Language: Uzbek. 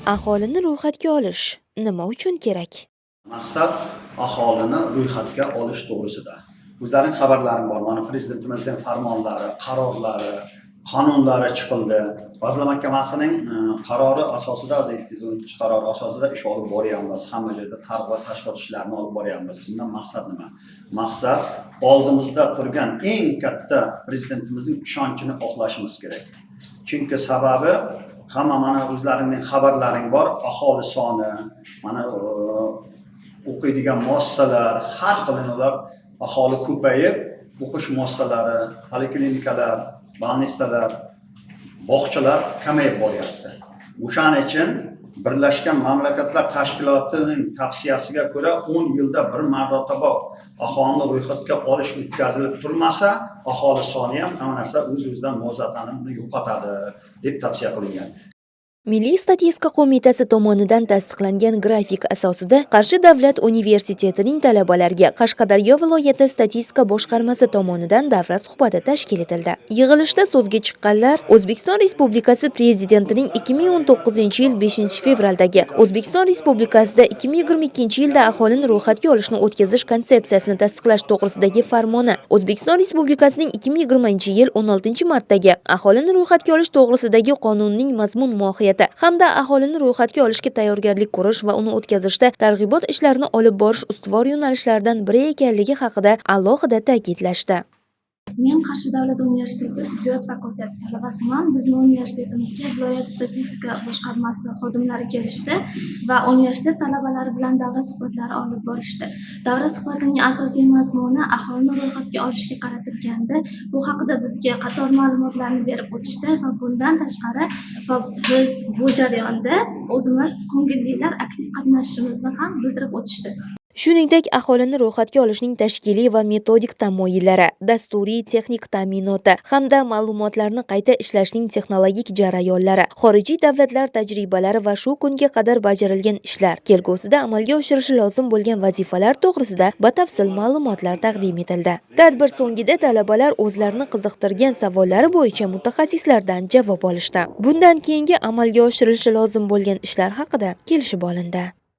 Aholini ro'yxatga olish nima uchun kerak? Maqsad aholini ro'yxatga olish to'g'risida. O'zlaring xabarlaring bor. Mana prezidentimizning farmonlari, qarorlari, qonunlari chiqildi. Vazirlar Mahkamasining qarori asosida, 710 qaror asosida ish olib boryapmiz. Hamma joyda targ'ibot, tashkilot ishlarini olib boryapmiz. Bundan maqsad nima? Maqsad oldimizda turgan eng katta prezidentimizning ishonchini oqlashimiz kerak. Chunki sababi hamma mana o'zlaringning xabarlaring bor, aholi soni, mana o'qiydigan muassasalar, har xil ular aholi ko'payib, o'qish muassasalari, poliklinikalar, больница lar, bog'chalar kamayib boryapti. O'shaning uchun Birlashgan Mamlakatlar Tashkilotining tavsiyasiga ko'ra 10 yilda bir marotaba aholini ro'yxatga olish o'tkazilib turmasa, aholi soni ham hamma narsa o'z-o'zidan muvozanatini yo'qotadi deb tavsiya qilingan. Milliy statistika qo'mitasi tomonidan tasdiqlangan grafik asosida Qarshi davlat universitetining talabalariga Qashqadaryo viloyati statistika boshqarmasi tomonidan davra suhbati tashkil etildi. Yig'ilishda so'zga chiqqanlar O'zbekiston Respublikasi Prezidentining 2019-yil 5-fevraldagi O'zbekiston Respublikasida 2022-yilda aholini ro'yxatga olishni o'tkazish konsepsiyasini tasdiqlash to'g'risidagi farmoni, O'zbekiston Respublikasining 2020-yil 16-martdagi aholini ro'yxatga olish to'g'risidagi qonunning mazmun mohiyati hamda aholini ro'yxatga olishga tayyorgarlik ko'rish va uni o'tkazishda targ'ibot ishlarini olib borish ustuvor yo'nalishlardan biri ekanligi haqida alohida ta'kidlashdi. Men Qarshi davlat universiteti tibbiyot fakulteti talabasiman. Bizni universitetimizga viloyat statistika boshqarmasi xodimlari kelishdi va universitet talabalari bilan davra suhbatlari olib borishdi. Davra suhbatining asosiy mazmuni aholini ro'yxatga olishga qaratilgandi. Bu haqida bizga qator ma'lumotlarni berib o'tishdi va bundan tashqari va biz bu jarayonda o'zimiz ko'ngillilar aktiv qatnashishimizni ham bildirib o'tishdi. Shuningdek, aholini ro'yxatga olishning tashkiliy va metodik tamoyillari, dasturiy texnik ta'minoti hamda ma'lumotlarni qayta ishlashning texnologik jarayonlari, xorijiy davlatlar tajribalari va shu kunga qadar bajarilgan ishlar, kelgusida amalga oshirishi lozim bo'lgan vazifalar to'g'risida batafsil ma'lumotlar taqdim etildi. Tadbir so'ngida talabalar o'zlarini qiziqtirgan savollari bo'yicha mutaxassislardan javob olishdi. Bundan keyingi amalga oshirilishi lozim bo'lgan ishlar haqida kelishib olindi.